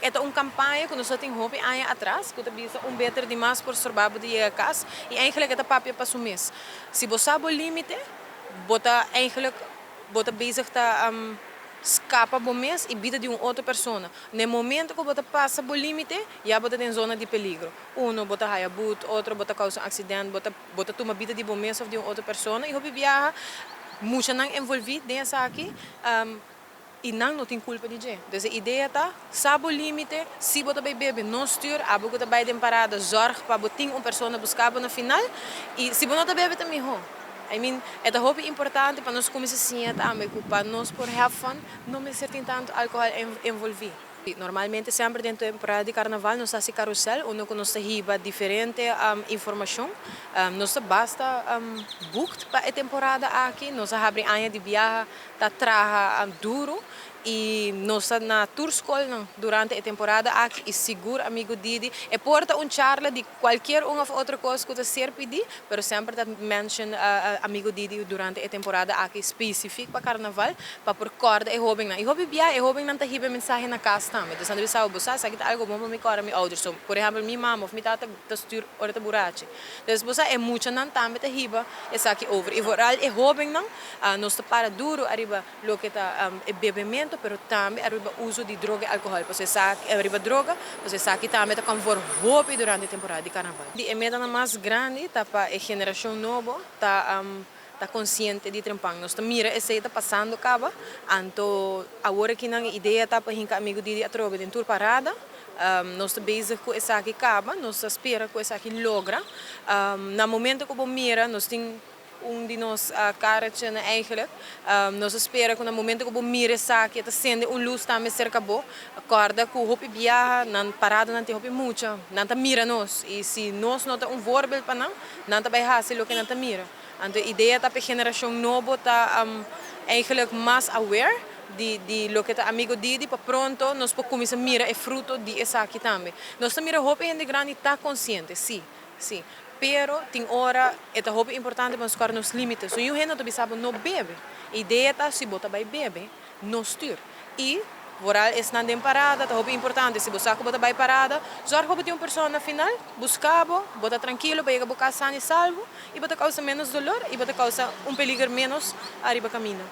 E ta un campaña cu nos tin hopi aña atras, cu ta bisa "Un beter di mas por stroba bo di yega cas", y eigenlijk e ta papia pa su mes. Si bo sa bo limite, bo ta eigenlijk bo ta bezig ta scapa bo mes y bida di un otro persona. Na momento cu bo ta pasa bo limite, ya bo ta den zona di peligro. Uno, bo ta haya boet, otro, bo ta causa un accidente, bo ta tuma bida di bo mes of di un otro persona y hopi biaha muchanan envolvi den esaki y nan no tin culpa di dje. Dus e idea ta, sa bo limite, si bo ta bay bebe, no stuur, abo cu ta bay den parada, zorg pa bo tin un persona busca bo na final y si bo no ta bebe, ta miho. I mean, e ta hopi importante pa nos cuminsa siña tambe cu pa nos por have fun, no mester tin tanto alcohol envolvi. Normalmente semper den temporada di carnaval nos ta haci carrousel, unda cu nos ta hiba diferente informacion. Nos ta basta booked pa e temporada aki, nos a habri aña di biaha, ta traha duro y nos ta na tur scol durante e temporada aki y sigur Amigo Didi e por ta un charla di cualkier un of otro cos cu ta ser pidi, pero semper ta mention Amigo Didi durante e temporada aki specifico pa carnaval, pa por corda e hobennan. Y hopi bia e hobennan ta hiba mensahe na cas tambe. Dus nan bisa, "Bo sa, esaki ta algo bon pa mi corda mi ouders." So, por ehempel, mi mama of mi tata ta stuur ora ta burachi. Dus bo sa, e muchanan tambe ta hiba esaki over. Y vooral e hobennan, nos ta para duro ariba loke ta e bebemento, pero tambe ariba uso di droga y alcohol. Pasobra esaki, ariba droga, pasobra esaki tambe ta con voor hopi durante e temporada di carnaval. Di e meta mas grandi ta pa e generacion nobo ta consciente di trempan. Nos ta mira esey ta pasando caba, anto awor aki nan idea ta pa hinca Amigo Didi atrobe den tur parada. Nos ta bezig cu esaki caba, nos ta spera cu esaki logra. Na momento cu bo mira, nos tin un di nos karretje eigenlijk. Nos ta spera cu na momento cu bo mira esaki, ta sende un luz tambe cerca bo. Corda cu hopi biaha, nan parada nan tin hopi mucha, nan ta mira nos. Y si nos no ta un voorbeeld pa nan, nan ta bay hasi loke nan ta mira. Anto idea ta pa generacion nobo ta eigenlijk mas aware di loke ta Amigo Didi, pa pronto nos por cuminsa mira e fruto di esaki tambe. Nos ta mira hopi hende grandi ta consciente, si. Pero tin ora e ta hopi importante pa nos nos limite. So niun hende no ta bisa bo no bebe. Idea ta, si bo ta bay bebe, no stuur. Y vooral esnan den parada, ta hopi importante, si bo sa cu bo ta bay parada, zorg pa tin un persona na final, busca bo, bo ta trankilo, pa yega bo cas sano y salvo, y bo ta causa menos dolor, y bo ta causa un peliger menos ariba caminda.